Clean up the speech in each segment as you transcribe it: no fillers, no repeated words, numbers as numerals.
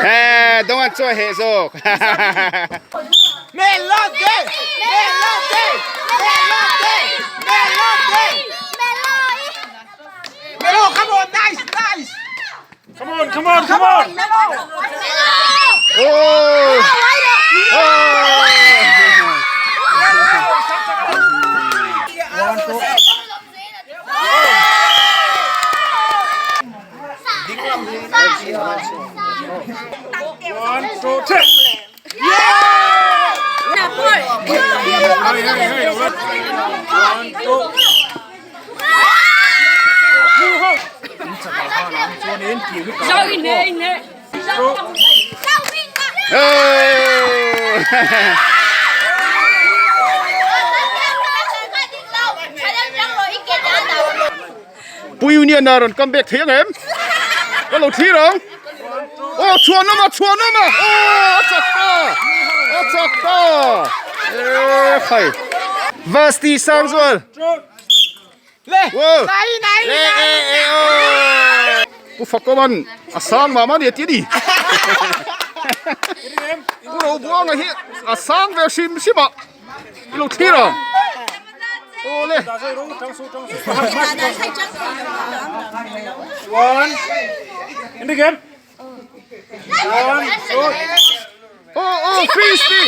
Eh, dong an chaw heh zawk. Come on, come on, come on! Oh! Oh! One, two, three! Hey, hey, hey! One, two. Oh! Pu Union a rawn come back thei ang em? Ka lo thlir ang. Oh, chhuan awm a, chhuan awm a. Oh, a chak ta. A chak ta. Eh, khai. Vasti Sangzual. Le. Wow. Le, e, e, oh. Pu Fakoman a sang mah mah nia ti a ni. Pu Robuanga hi a sang ve hrim hrim a. I lo thlir ang. Awle. One. In the game. One, two. Oh, oh, Christy.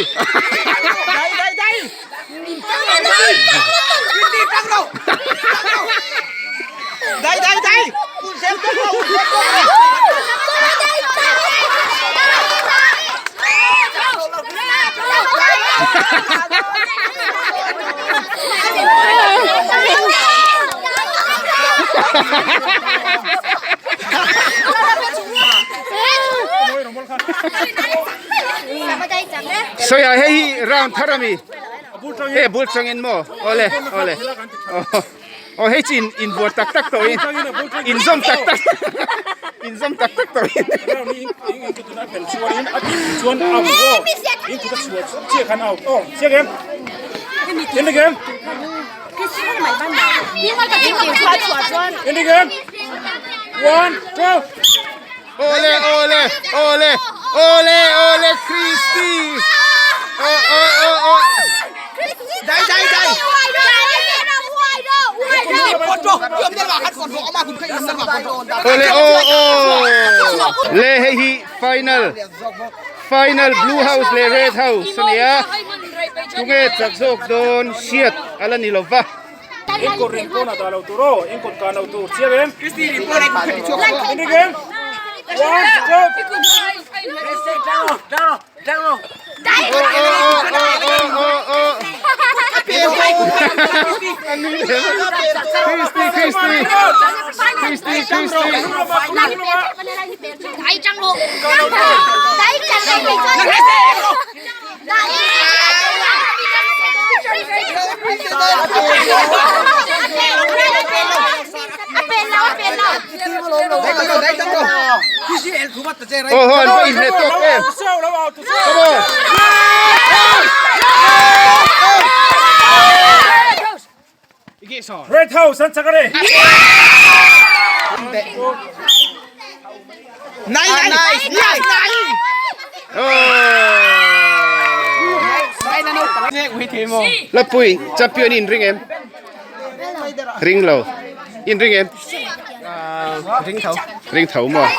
Sawi ah hei hi round thar ami hei a bul tangin maw awle awle aw hei chu in buar tak tak tawh in inzawm tak tak inzawm tak tak tawh in. Awle awle awle awle awle Christy aw aw aw aw. Awle aw aw le hei hi final final blue house leh red house a nia tunge chak zawk dawn hriat a la ni lo va. Christy Christy Christy Christy Aw haw an va inheh tawk em Come on Red House an chak a ni. Lapui champion in ring em? Ring lo. In ring em? Ring tho. Ring tho maw?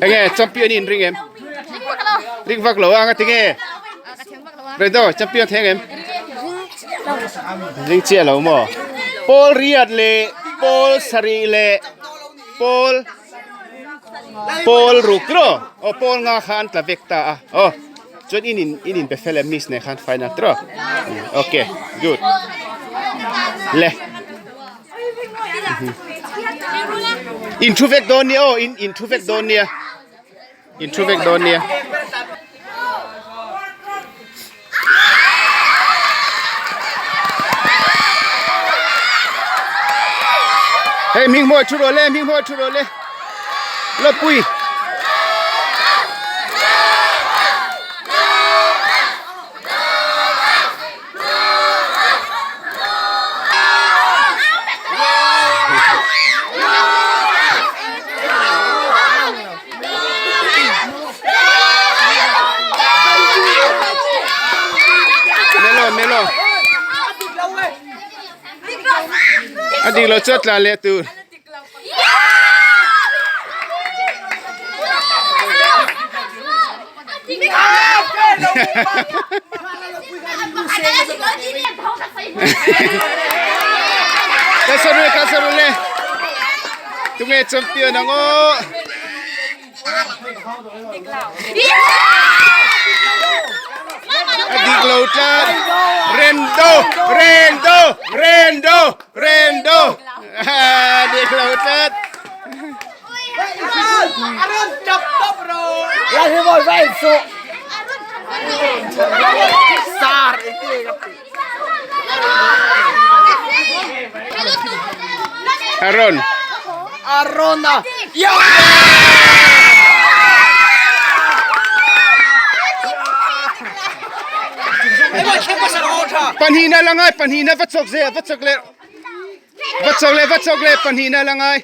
Enge champion in ring em? Ring vak lo a nga tinge? Redo champion theng em? Ring chiah lo maw? Pawl riat leh pawl sarih leh pawl pawl ruk tiraw? Aw pawl nga kha an tla vek ta a. Aw chuan in in in in pe fel em miss nen khan final tiraw? Okay good. Le. In thu vek dawn nia aw in in thu vek dawn nia. In thu vek dawn nia. Hei hming hmuh thu rawh le hming hmuh thu rawh le Lawpui. dik lo chu a tla leh tur. Kasarule kasarule tunge champion ang aw. A dik lo tlat. Rendo Rendo Rendo Rendo a dik lo tlat. Aaron. Aaron a. Pahnihna la ngai pahnihna va chawk zel va chawk leh va chawk leh va chawk leh pahnihna la ngai.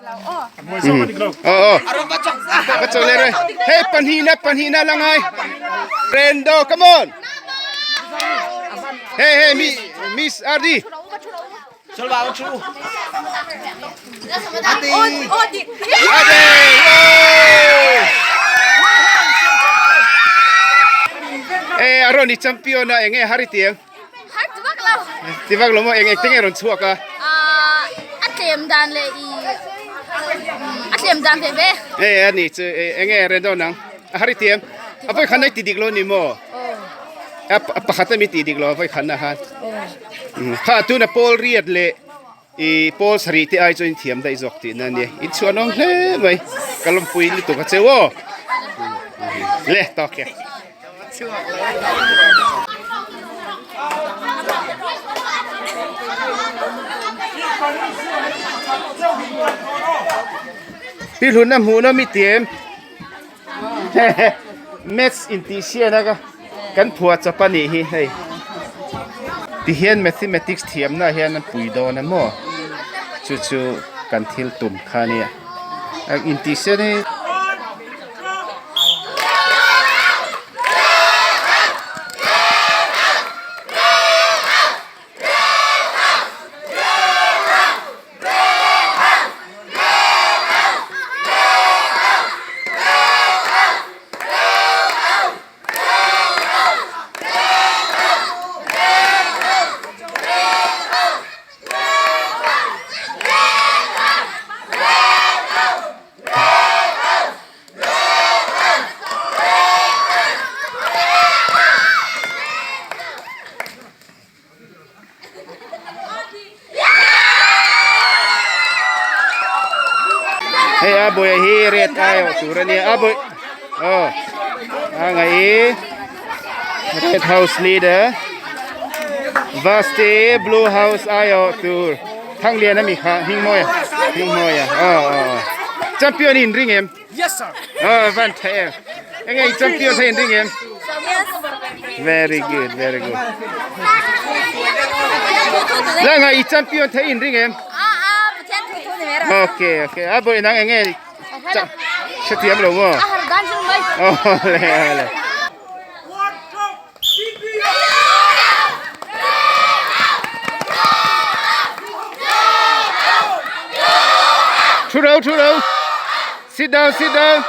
Aw aw va chawk leh reh hei pahnihna pahnihna la ngai Rendo come on hey hey mi miss Ardi Ade Eh Aaron i champion a enge har i tiang Har ti vak lo. Ti vak lo maw eng eng te nge rawn chhuak a? A tlem dan leh i a tlem dan ve ve. Hei a ni chu eng nge ren dawn ang? A har i tiang. A vawi khan a i ti dik lo ni maw? A pakhat a mi ti dik lo a vawi khan na khan. Kha tuna pawl riat leh i pawl sarih te ai chuan in thiam daih zawk tihna a nia. In chhuah nawm hle mai. Ka lawmpui lutuk a cheu aw. Le tawk e. Pi hlunna hmuhna mi tiem Maths intihsiahna ka kan phuah chawp a nih hi hei tihian mathematics thiamna ah hian an pui dawn a maw chu chu kan thil tum kha a nia intihsiahna hi. Hei a bawiha hi red ai awh tur a nia a bawi aw a ngaih red house leader Vasti blue house ai awh tur Thanglian ami kha Hmingmawia Hmingmawia aw aw champion in ring em Yes sir. Aw van tha em enge i champion kha in ring em Very good very good La nga i champion thei in ring em Okay okay a bawi nang enge hrethiam lo maw Aw le aw le. Thu ro thu ro Sit down sit down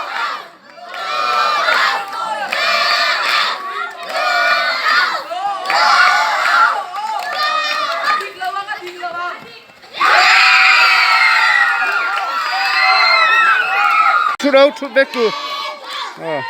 Thu ro thu vek tu Aw.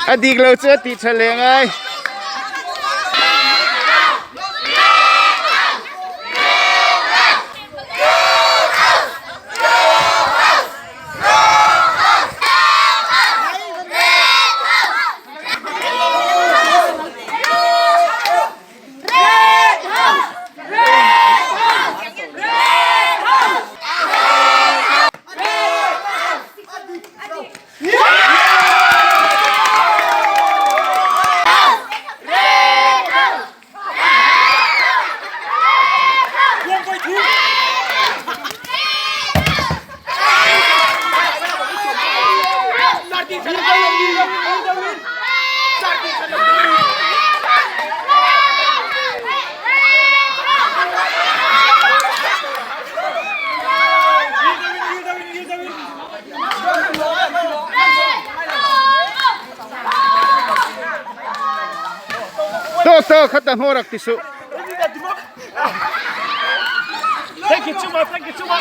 A dik lo chu a tih tha leh ngai. Tawk tawk khata hmawrak ti suh. Thank you chuma, thank you chuma.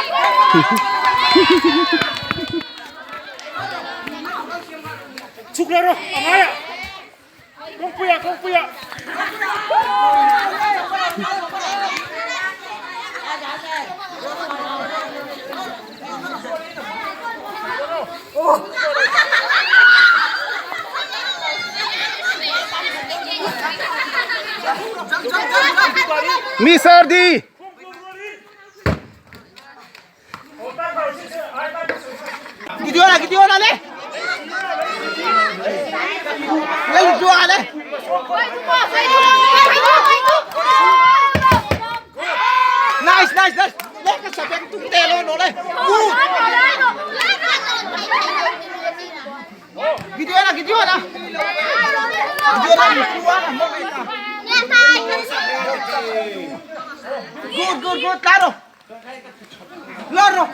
Chuk la ro, angai ah. Kawngpui ah, kawngpui ah. Mi sardi. Gideon Gideon le. Lên chùa le. Nice nice nice. Le ka sa beng tung te lo no le. Good. Gideon Gideon Gideon chùa mo ka. Good good good claro. Loro.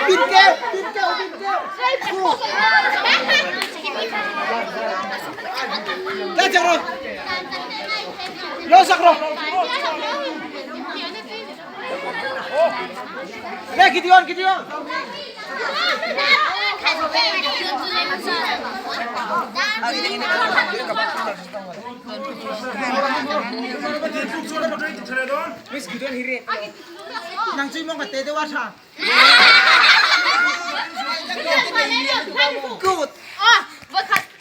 Bin keo, bin keo, bin keo. Lên chặt rồi. Lô sạc rồi. Lên Gideon, Gideon. Nang chui mong ka te te wa tha. Good.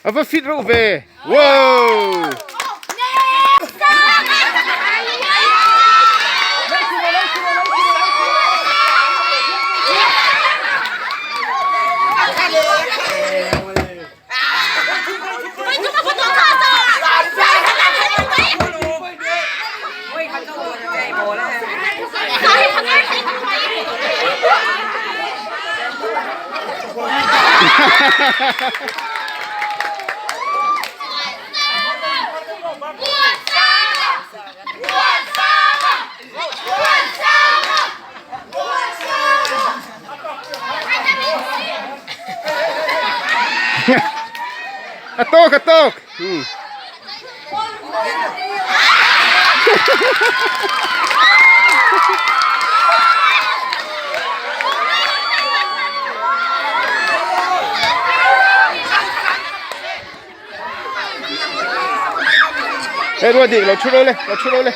Ava fit reuh ve. Wow! A tawk a tawk. Ê đua đi, lo chu lo le, lo chu lo le.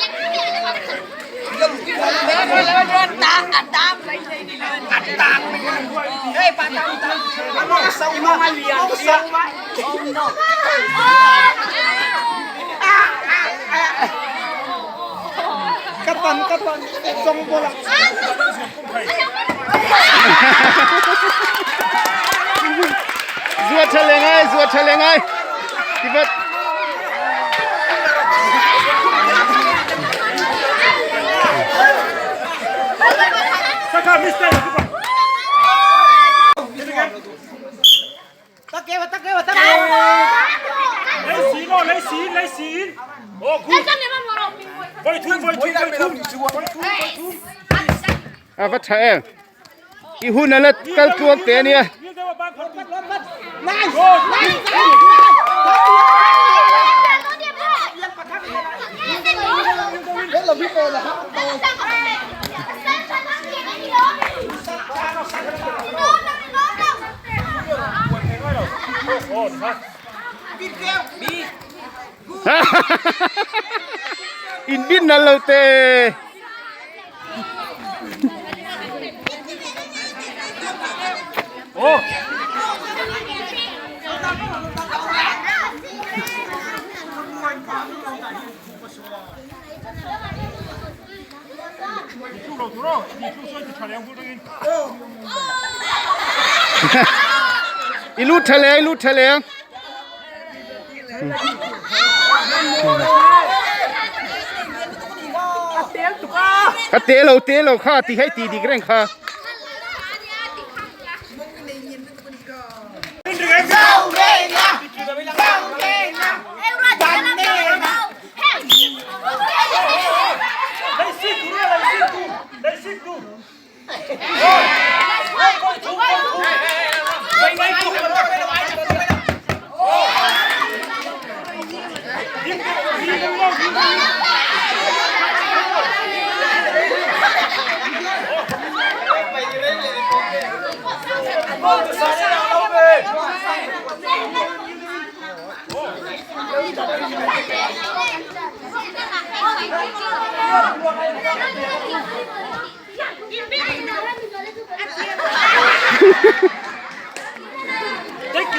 Cắt tần, cắt tần, trong vô lặng. Zuat tha le ngai, zuat tha le ngai. Ti vat. Saka mister. Tắc keo, tắc keo, tắc keo. Lấy xí lo, lấy xí, lấy xí. Oh, good. Voi thum, voi thum, voi thum. Voi thum, voi thum. A va tha em. I hun ala kal tuak te ania. Nice. Nice. Đấy là biết rồi là In bin na lo te. Oh. I lut tha le, i lut tha le. A te lo te lo kha ti hai ti dik reng kha.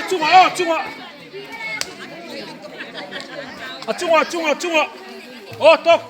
Chungah aw chungah a chungah chungah chungah aw tawk.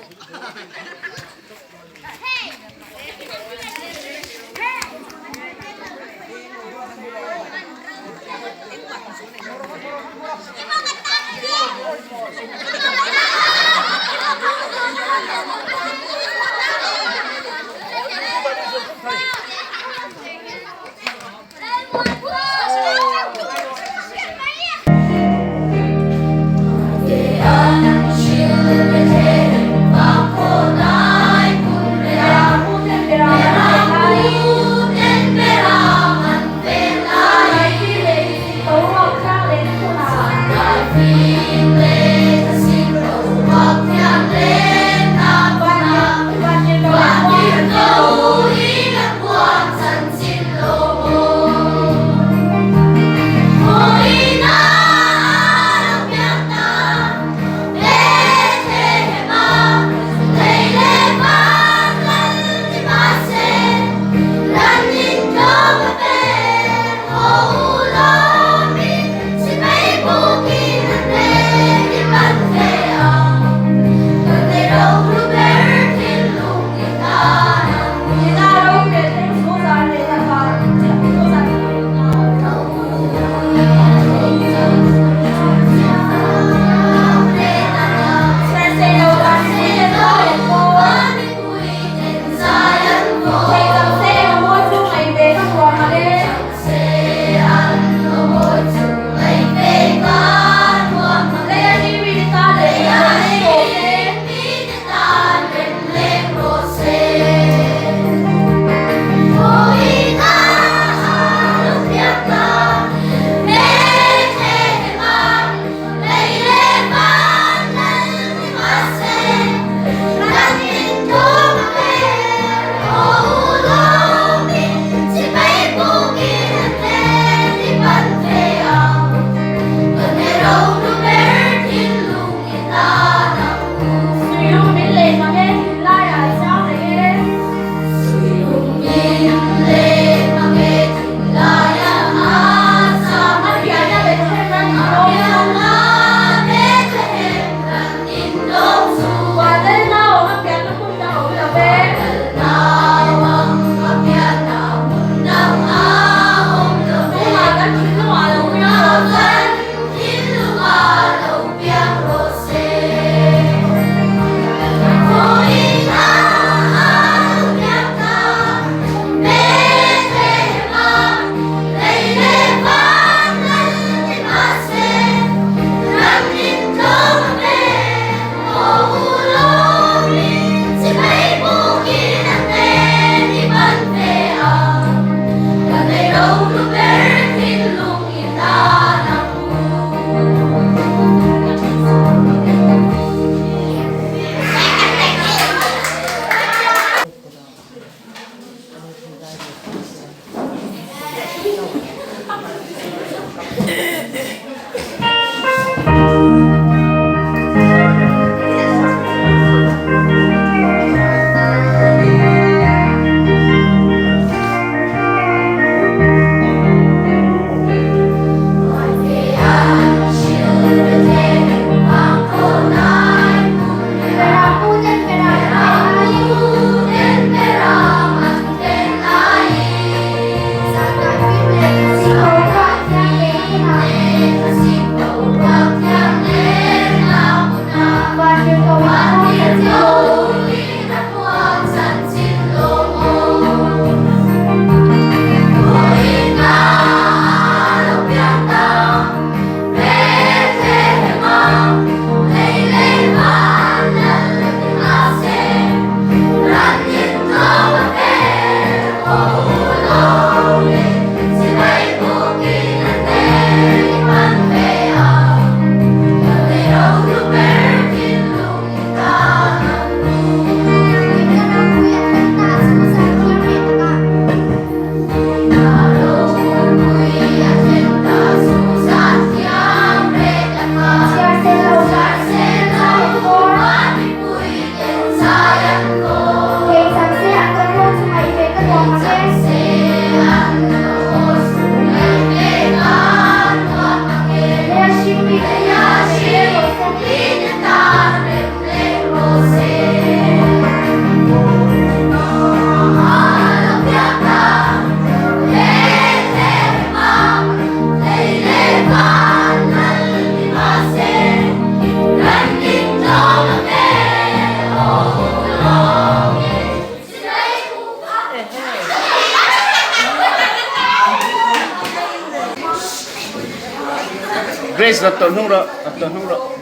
Grace la tawh hnung rawh, la tawh hnung rawh.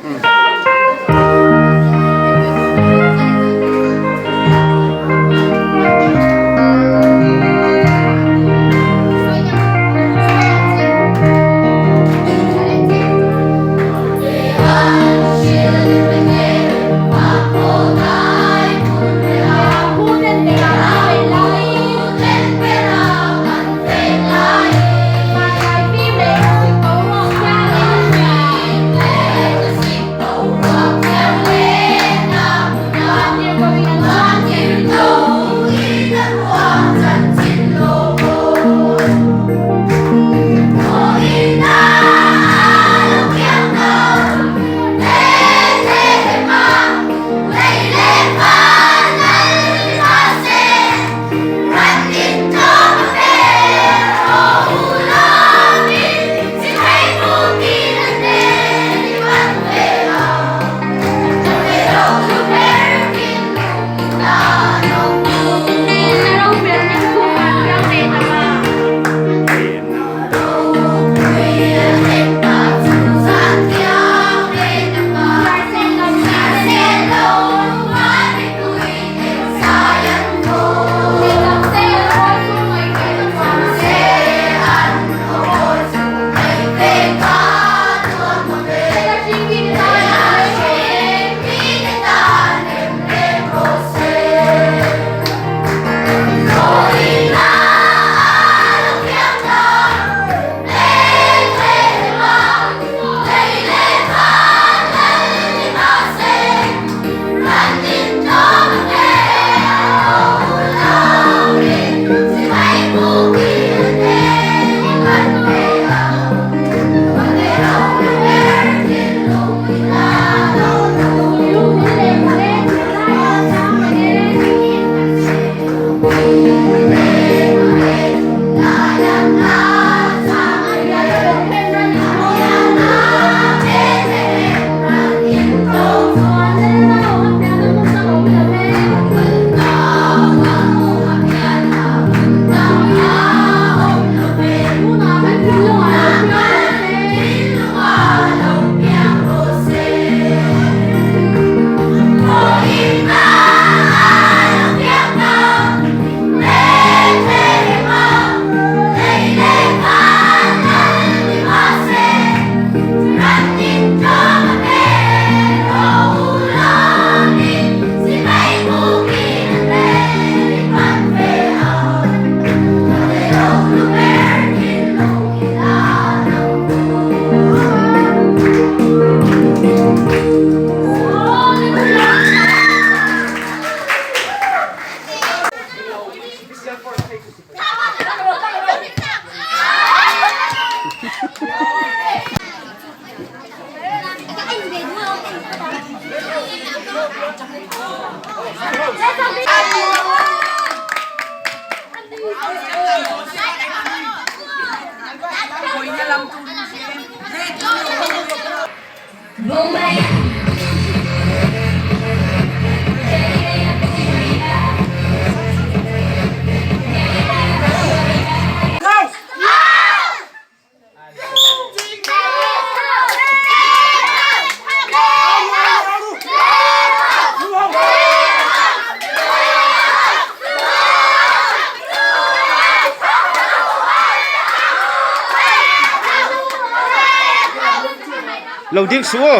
Lo ding suh aw.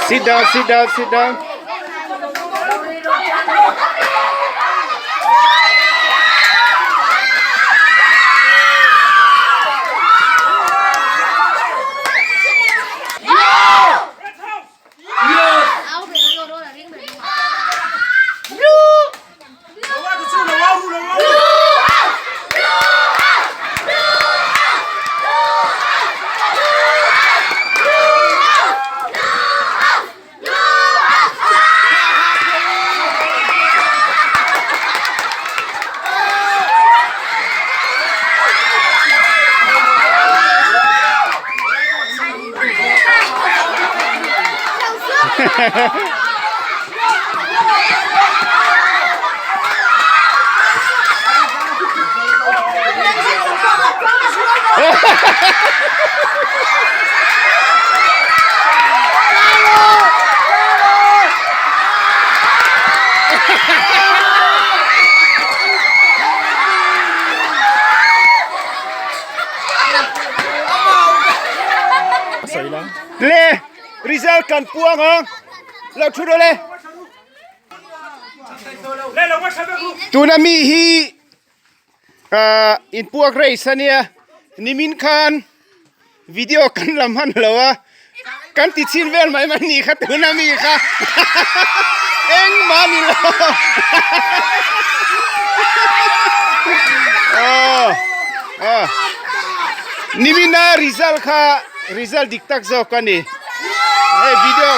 Sit down, sit down, sit down. Le result kan puang ang lo thu rawh le tuna mi hi ah inpuak race ania nimin khan video kan la hman lo a kan ti chhin vel mai mai ni kha tuna mi kha engmah ni lo aw aw nimina result kha result dik tak zawk a ni hei video.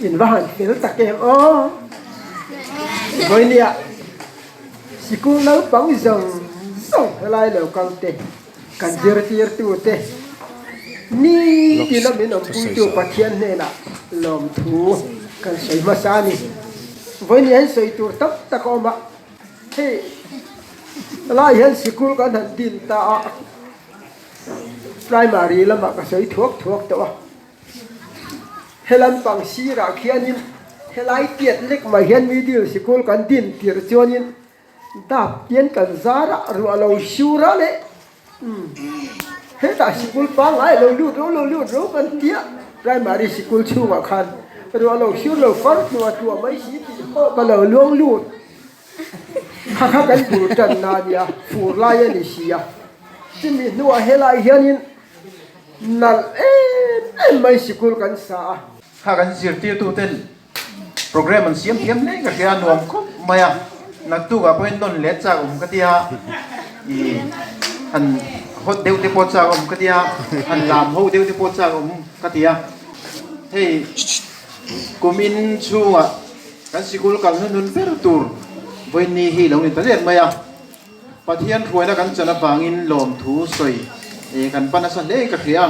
In va han fel tak em aw. Vawinia sikul naupang zawng zawng helai lo kal te kan zirtirtu te nitin a min awmpuitu Pathian hnenah lawmthu kan sawi hmasa a ni. Vawinia hian sawi tur tam tak a awm a, hei helai hian sikul kan han din ta a. Primary lamah ka sawi thuak thuak tawh a, helam pang sirah khianin helai tiat lek mai hian middle sikul kan din tirh chuanin dap tian kan zar a, ruah lo sur a leh umm hetah sikul pangngai lo lut ro lo lut ro kan tia primary sikul chhungah khan ruah lo sur lo far tluah tluah mai si tih pawh ka lo luang lut. Kha kha kan bul tanna a nia, fur lai a ni si a. Chumi hnuah helai hianin nalh em em mai sikul kan sa a. Kha kan zirtirtuten program an siam thiam hle ka hria a nuam khawp mai a, naktukah pawhin nawn let chak awm ka tia, ih han hot deuh te pawh chak awm ka tia, han lam ho deuh te pawh chak awm ka ti a, hei kumin chhungah. Kan sikul kal hnunun ber tur vawiinni hi lo ni ta let mai a, Pathian hruaina kan chan avangin lawmthu sawi kan pa nasa hle ka hria a,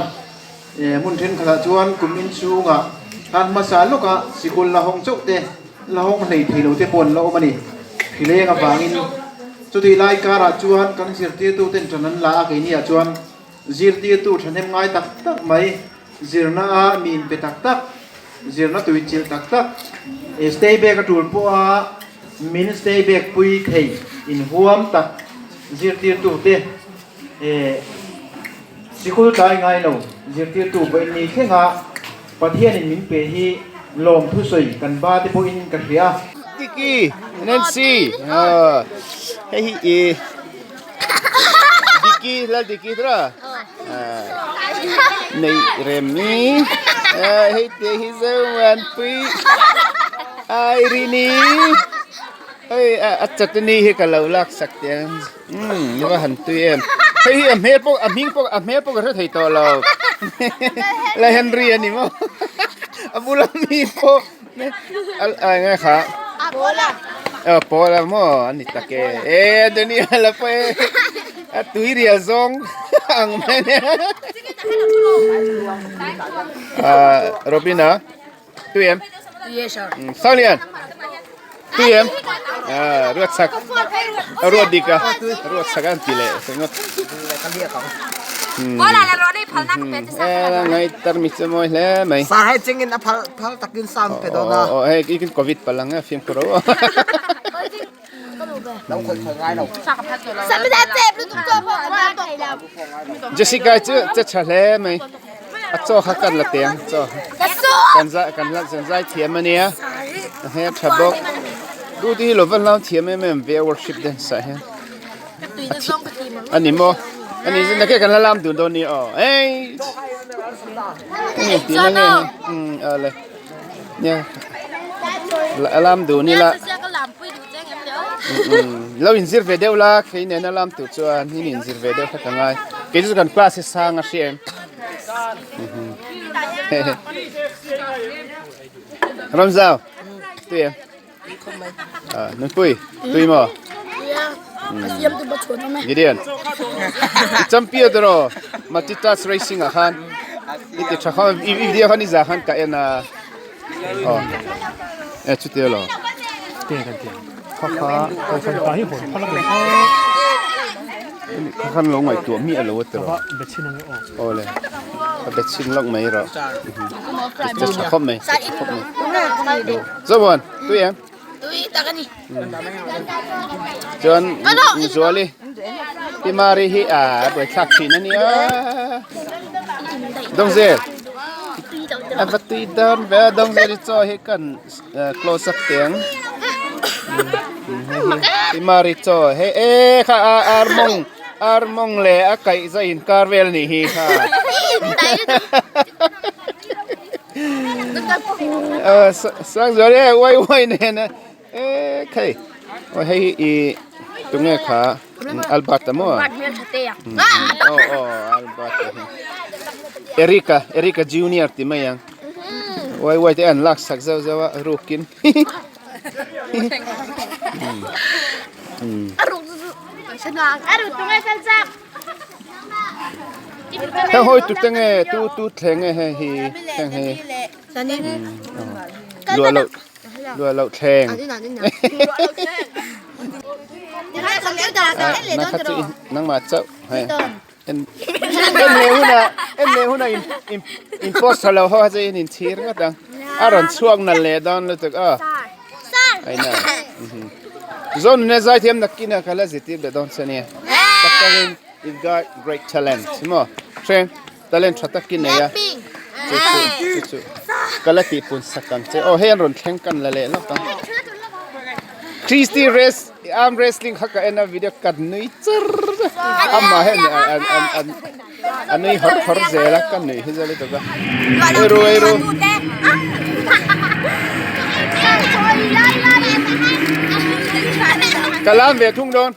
hmun thenkhatah chuan kum inchhungah khan hmasa lawka sikul la hawng chauh te, la hawng hlei thei lo te pawh an la awm a ni. Hrileng avangin chutih lai karah chuan kan zirtirtu ten ṭan an la a, keiniah chuan zirtirtu ṭhahnem ngai tak tak mai Zirna a mi inpe tak tak, zirna tui chilh tak tak, stay back a tul pawha min stay back pui thei inhuam tak zirtirtute sikul tlai ngai lo zirtirtu pawhin ni thlenga Pathianin min pe hi lawmthu sawi kan ba te pawhin ka hria. Diki, Nancy, hei hi i Diki, Lal Diki tura. Nei Remi hei te hi Zomuanpui Irene hei a chutney hi ka lo lak sak teh ang umm ni va han tui em hei hi a hmel pawh a hming pawh a hmel pawh ka hre thei tawh lo la Henry a ni maw a bula mi pawh a eng kha aw pawl a maw a ni tak e e dunia la pawh e a tui rial zawng ang mai ania ah Robina tui em Sanglian tui em ah ruat chak ruat dik a ruat chak an ti leh ringawt ngai tar mi chu mawi hle mai Sar hei chingin a phal phal takin sound pe dawn a. Aw hei ikin covid palh ang e fimkhur ho. Jessica chu che tha hle mai a chaw kha kan la teng chaw kan za kan la zan zai thiam ania a hmel tha bawk duty hi lo va hlau thiam em em ve worship dance ah hian ani maw ani zin ke kan la lam dun dawn ni aw ei ni ti na nge um ale nia la lam dun ni la lo in zir ve deuh la khei nena lam tur chuan in in zir ve deuh kha ka ngai kei chu kan class hi sang a hria em Ramzau tui em Nunpui tui maw Gideon i champion tawh Matitas racing ah khan i ti tha kha i video khan i za khan ka en a aw e chuti alo Kha kha kha hi hawr phal a. khan lo ngaihtuah miah lo a tiraw. Awle a bet chhin lawk mai rawh. Che tha khawp mai che tha khawp mai. Zomuan tui em? Tui tak a ni. Chuan Zuali Pi Mari hi a buaithlak thin a nia. Dawngzel a va tui dawn ve a Dawngzel hi chaw hi kan close up teh ang. Pi Mari chaw hei e kha a ar mawng ar mawng leh a kaih zai inkar vel a nih hi kha. Sangzuali e uai uai nen a e khei aw hei hi i tunge kha Albert a maw aw aw Albert a hi Erica Erica junior ti mai ang uai uai te an lak sak zauh zauh a rukin Heng hawi tute nge tu tu thleng nge hei hi heng hi luah loh luah loh thleng na kha chu nangmah chauh hei en en leh hunah en leh hunah in in in post tha lo ho kha chu in inchhir ngawt ang a rawn chhuak nalh leh dawn lutuk aw aina Zonuna zaithiam nakin a ka la zirtir leh dawn che ania tak takin you've got great talent maw hreng talent tha takin nei a chu chu chu chu ka la tihpun sak ang che aw hei an rawn thleng kan la leh lawk ang Christy race arm wrestling kha ka en a video ka nui char amah hian an an an a nui hawr hawr zel a ka nuih hi zel lutuk a eiru eiru ka lam ve thung dawn.